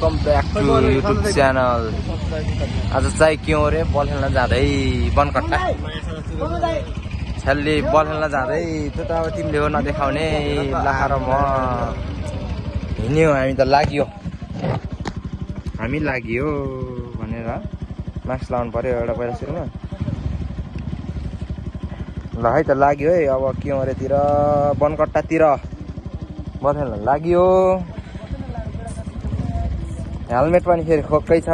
Welcome back to YouTube channel. आज चाहिँ के हो रे, बल खेल्न जाँदै बनकट्टा छ्याल्ली बल खेल्न जाँदै। त्यो त अब तिमीले हो नदेखाउने, लाएर म हिँड्यो। हामी त लाग्यो भनेर मास्क लाउनु पर्यो एउटा पहिला सुरुमा। ल है त लाग्यो है। अब के हो रेतिर बनकट्टातिर बल खेल्न लाग्यो। हेलमेट पनि फेरि खोक्कै छ,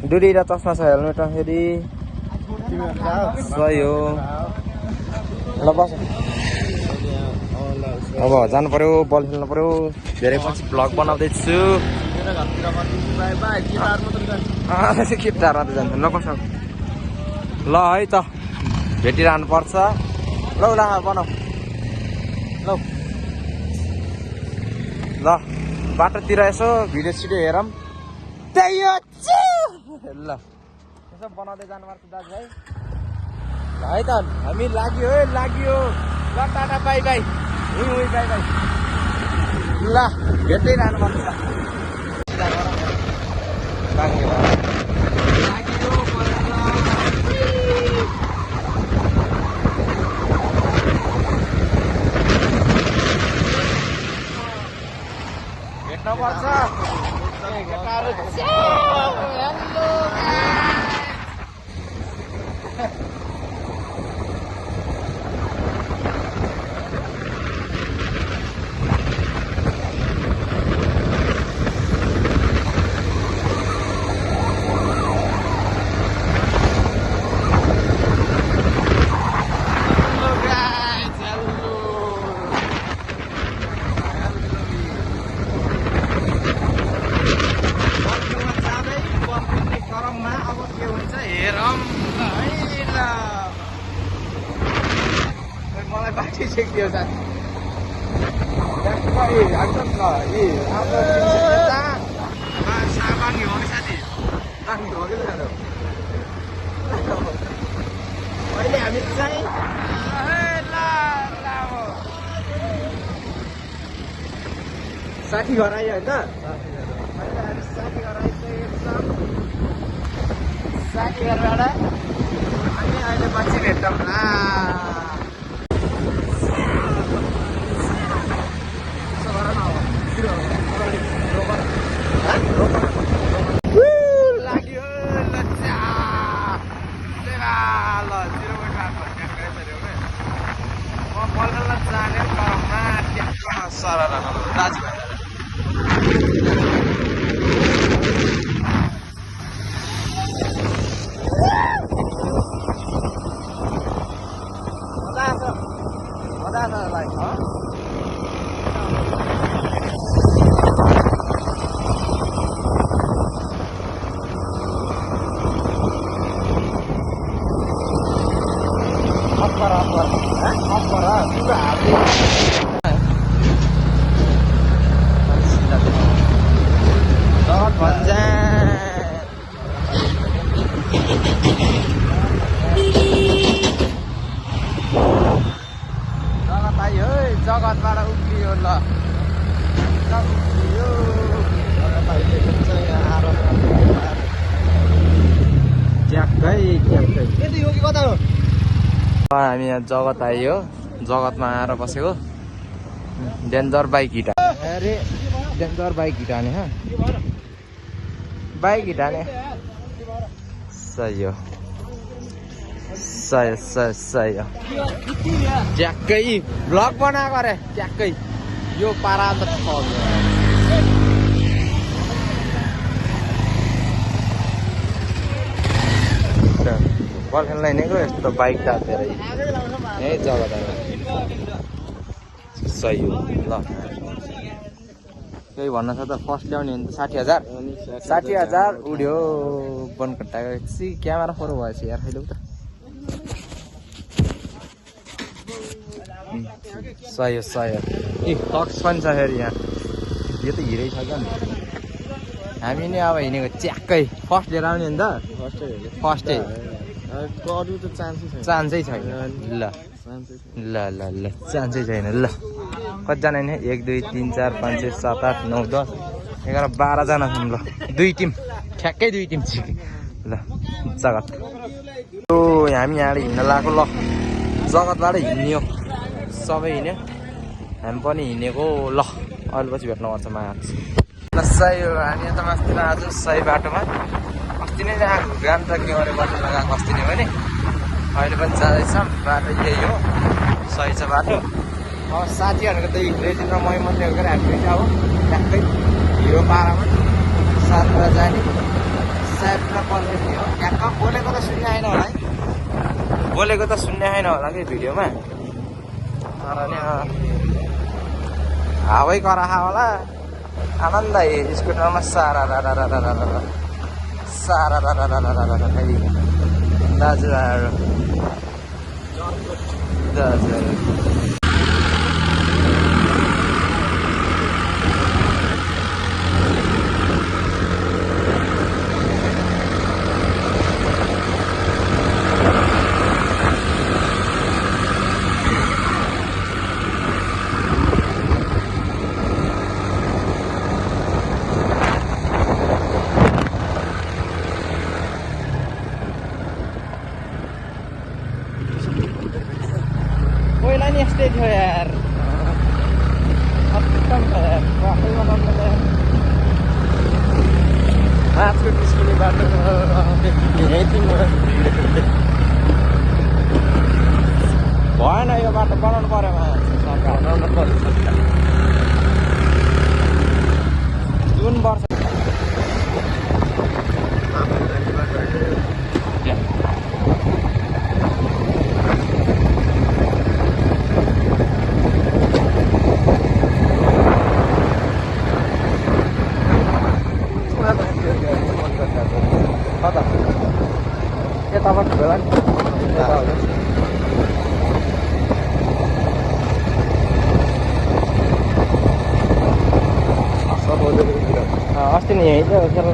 डुरी र चस्मा छ हेलमेटमा फेरि। सही हो। ल बस, अब जानु पर्यो, बल खेल्नु पर्यो। धेरै पछि भ्लग बनाउँदैछु। गिटारमा त जान्छ। ल कसो, ल है त भेटिरहनु पर्छ। ल ल बनाऊ ल। ल बाटोतिर यसो भिडियो सिडियो हेरौँ। त्यही हो ल, यसो बनाउँदै जानुपर्छ दाजुभाइ। ल है त हामी लाग्यो है, लाग्यो। ल tata bye by, by by. ल भेट्दै रहनुपर्छ। भेट्नुपर्छ केटाहरू। मलाई बाटी सेकिदियो साथी। बाङ्गी हो कि साथी, बाङ्गी हो कि अहिले हामी चाहिँ साठी घर आयो होइन त। साठी घर आइसकेको छ। साठी घरबाट अनि अहिले पछि भेट्छौँ ल। लाग्यो दाजुभाइ। मजा आछ भाइ। जगतबाट उक्लियो ल, हामी यहाँ जगत आइयो। जगतमा आएर बसेको। डेन्जर बाइक हिटा अरे, डेन्जर बाइक हिटाने हा, बाइक हिटाने। सही हो, सही हो। ट्याक्कै भ्लग बनाएको अरे, ट्याक्कै यो पारा त बल खेल्न हिँडेको यस्तो बाइक तातेर यही जग्गा त। सही हो। ल केही भन्न छ त, फर्स्ट ल्याउने भने त 60,000 60,000 उड्यो बनकट्टाको। क्यामेरा फोरो भएछ यार, खैलौ त। सही हो। ए टक्स पनि छ फेरि यहाँ। यो त हिरै छ क्या। हामी नै अब हिँडेको च्याक्कै फर्स्ट लिएर आउने नि त। फर्स्टै अरू त चान्सै छैन। ल चान्सै छैन। ल कतिजना नि 1 2 3 4 5 6 7 8 9 10 11 12 जना छौँ ल 2 टिम ठ्याक्कै 2 टिम ल जगत यो हामी यहाँ हिँड्न लागेको ल जगतबाट हिँड्ने सबै हिँड्यो हामी पनि हिँडेको ल अहिले पछि भेट्नुपर्छ मार्च ल सही हो हामी यता मास्तिर आज सही बाटोमा अस्ति नै आएको गान्तोक के बस्नु लगाएको अस्ति नै भने अहिले पनि जाँदैछौँ बाटो यही हो सही छ बाटो अब साथीहरूको त रेजिन र मै मात्रै हो हामी दुइटा हो ट्याक्कै हिरो पारामा साथमा जाने साथमा पर्ने थियो ट्याक्क बोलेको त सुन्ने आएन होला है बोलेको त सुन्ने आएन होला कि भिडियोमा तर नि हावै कराहा होला आनन्द स्कुटरमा सारा दाजुभाइहरू पहिला नि यस्तै थियो यार खत्तम छ यार ट्राफिक बनाउनु त माथको निस्किने बाटो भएन यो बाटो बनाउनु पऱ्यो सरकार बनाउनु पर्यो जुन वर्ष यताबाट होला नि अस्ति नि यहीँ चाहिँ होटेल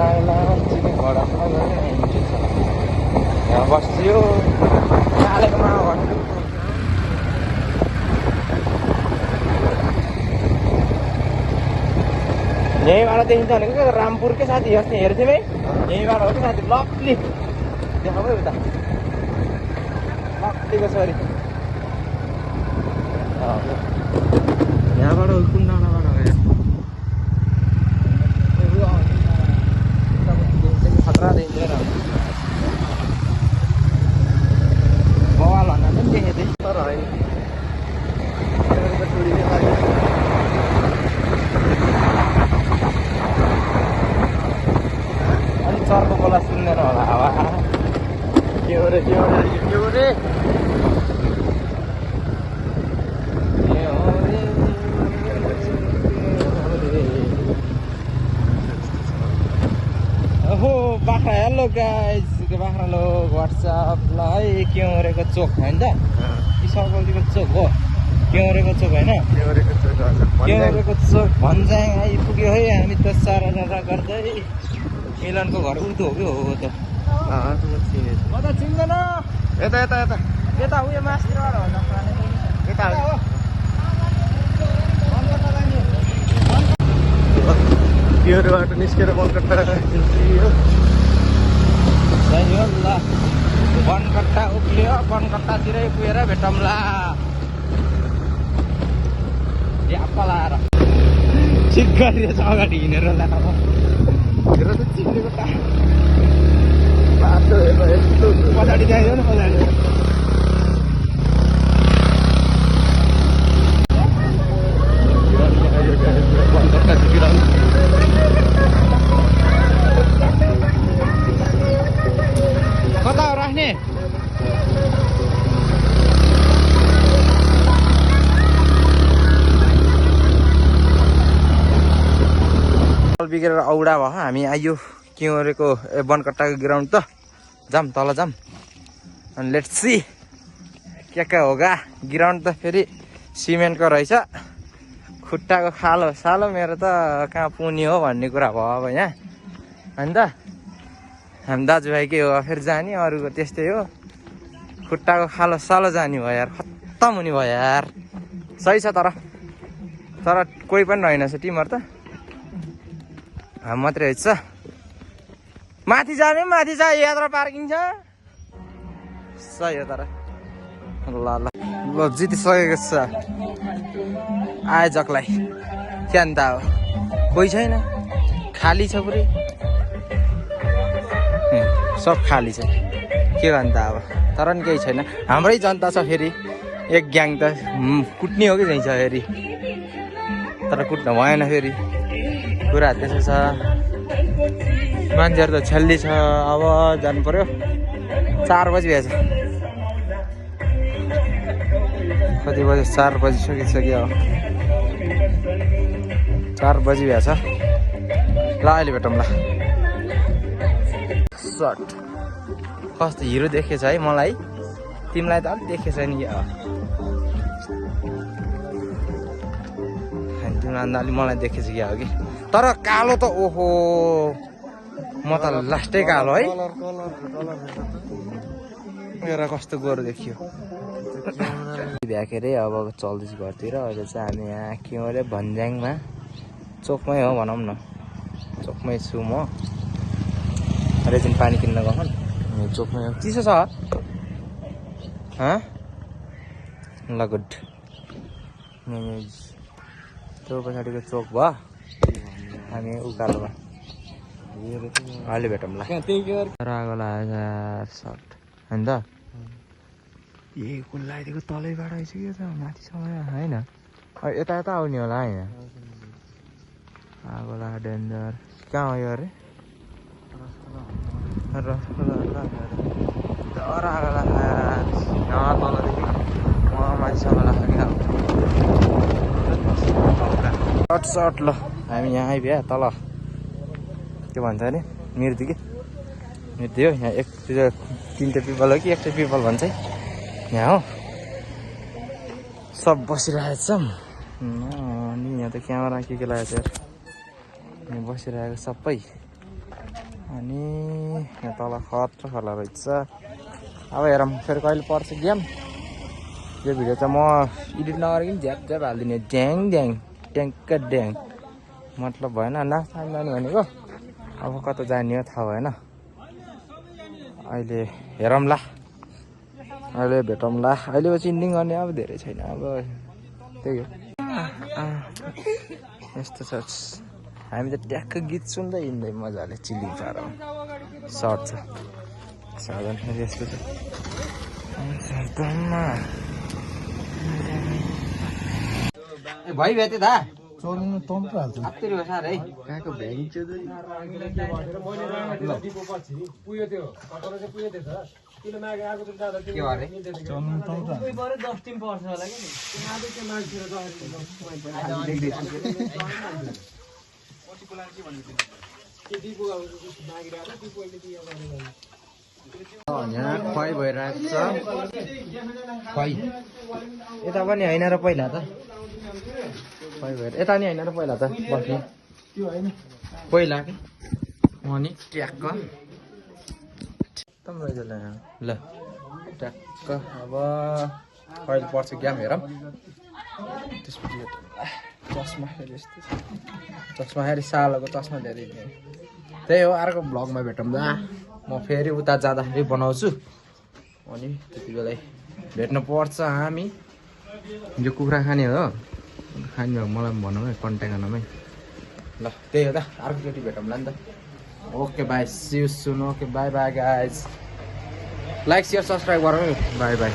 चिकन घोडासँग यहाँ बस्यो कालेको मा यहीँबाट देखिन्छ भनेको रामपुरकै साथी अस्ति हेर्थ्यौँ है यहीँबाट हो कि साथी लक्ली देखाऊ उता लक्लीको छोरी यहाँबाट कुन डाँडाबाट खतरा देखिँदैन बवाल भन्दा पनि देखेँ थिएँ तर होइन अलिक चर्को बोला सुन्दैन होला हावा के हो रे ओहो बाख्रा हेलो गाइज बाख्रा लोग व्हाट्सएप ल है केउरेको चोक होइन त सर्कलको चोक हो केउरेको चोक होइन केउरेको चोक भन्ज्याङ आइपुग्यो है हामी त सारा गर्दै मिलनको घर उतो हो कि हो त म त चिन्दैन यता यता यता यता उयो मास्तिरबाट हो यता हो योबाट निस्केर बनकट्टा ल बनकट्टा उक्लियो बनकट्टातिरै पुगेर भेटौँला झ्याप्पा लाएर ठिक गरिरहेछ अगाडि हिँडेर हेर त चिनेको बाटो यस्तो पछाडि जाइयो नि पछाडि कता हो राख्ने बिग्रेर औडा भयो हामी आइयो केउरेको बनकट्टाको ग्राउन्ड त जाम तल जाम अनि लेट्स सी के होगा ग्राउन्ड त फेरि सिमेन्टको रहेछ खुट्टाको खालो सालो मेरो त कहाँ पुनि हो भन्ने कुरा भयो अब यहाँ होइन त हामी दाजुभाइकै हो फेरि जाने अरूको त्यस्तै हो खुट्टाको खालो सालो जाने भयो यार खत्तम हुने भयो यार सही छ तर तर कोही पनि रहेनछ टिमहरू त हामी मात्रै रहेछ माथि जाने माथि छ यात्रा पार्किङ छ सही हो तर ल ल ल जितिसकेको छ आयोजकलाई क्या अन्त अब कोही छैन खाली छ पुरै सब खाली छ के अन्त अब तर नि केही छैन हाम्रै जनता छ फेरि एक ग्याङ त कुट्ने हो कि चाहिँ छ फेरि तर कुट्न भएन फेरि कुरा त्यसो छ मान्छेहरू त छल्ली छ अब जानु पर्यो 4 बजिरहेछ कति बजे 4 बजिसकिसक्यो 4 बजिरहेछ ल अहिले भेटौँ ल सर्ट कस्तो हिरो देखेछ है मलाई तिमीलाई त अलिक देखेछ नि तिमीलाई अलि मलाई देखेछ क्या हो कि तर कालो त ओहो म त लास्टै कालो है एउटा कस्तो गोरो देखियो भ्याकेरै अब चल्दैछ घरतिर अहिले चाहिँ हामी यहाँ के अरे भन्ज्याङमा चोकमै हो भनौँ न चोकमै छु म रेजिन पानी किन्न गएको चोकमै हो चिसो छ ल गुड त्यो पछाडिको चोक भयो हामी उकालोमा अहिले भेटौँ ल रागोला सर्ट होइन त ए कुन लगाइदिएको तलैबाट आइसक्यो त माथिसम्म होइन यता यता आउने होला होइन रागोला डेन्जर कहाँ हो यो अरे रागोला यहाँ तलदेखि माथिसम्म लाग्यो सर्ट ल हामी यहाँ आइपुग्यो तल के भन्छ अरे मृत्यु हो यहाँ 3टा पिपल हो कि 1टा पिपल भन्छ यहाँ हो सब बसिरहेछ अनि यहाँ त क्यामेरा के लगाएको छ यहाँ बसिरहेको सबै अनि यहाँ तल खतरा खला रहेछ अब हेरौँ फेरि कहिले पर्छ गेम यो भिडियो चाहिँ म एडिट नगरिकन झ्याप झ्याप हालिदिने ड्याङ ड्याङ ट्याङ्क ड्याङ मतलब भएन नाच्न जाने भनेको अब कता जाने हो थाहा भएन अहिले हेरौँ ल अहिले भेटौँ ल अहिले पछि इन्डिङ गर्ने अब धेरै छैन अब त्यही हो यस्तो छ हामी त ट्याक्क गीत सुन्दै हिँड्दै मजाले चिल्ली पारौँ सर्ट छ साधन यस्तो छ भाइ भेटे दा चोर्नु तन्त्र हाल्छ आत्तिर हो सार है कहाँको भ्याङ चाहिँ के अरे चोर्नु तन्त्र यहाँ खुवाई भइरहेको छ खुवाई यता पनि होइन र पहिला त खुवाई भएर यता नि होइन र पहिला त बस्ने पहिला कि अनि ट्याक्क एकदम रहेछ ल ट्याक्क अब कहिले पर्छ गेम हेरौँ त्यसपछि चस्मा फेरि यस्तो चस्मा फेरि सालको चस्मा धेरै त्यही हो अर्को भ्लगमा भेटौँ ल म फेरि उता जाँदाखेरि बनाउँछु अनि त्यति बेला भेट्नु पर्छ हामी यो कुखुरा खाने हो खाने भयो मलाई पनि भनौँ है कन्ट्याक्ट गर्नुमै ल त्यही हो त अर्कोचोटि भेटौँ ल नि त okay bye see you soon okay bye bye guys like share subscribe गरौँ बाई बाई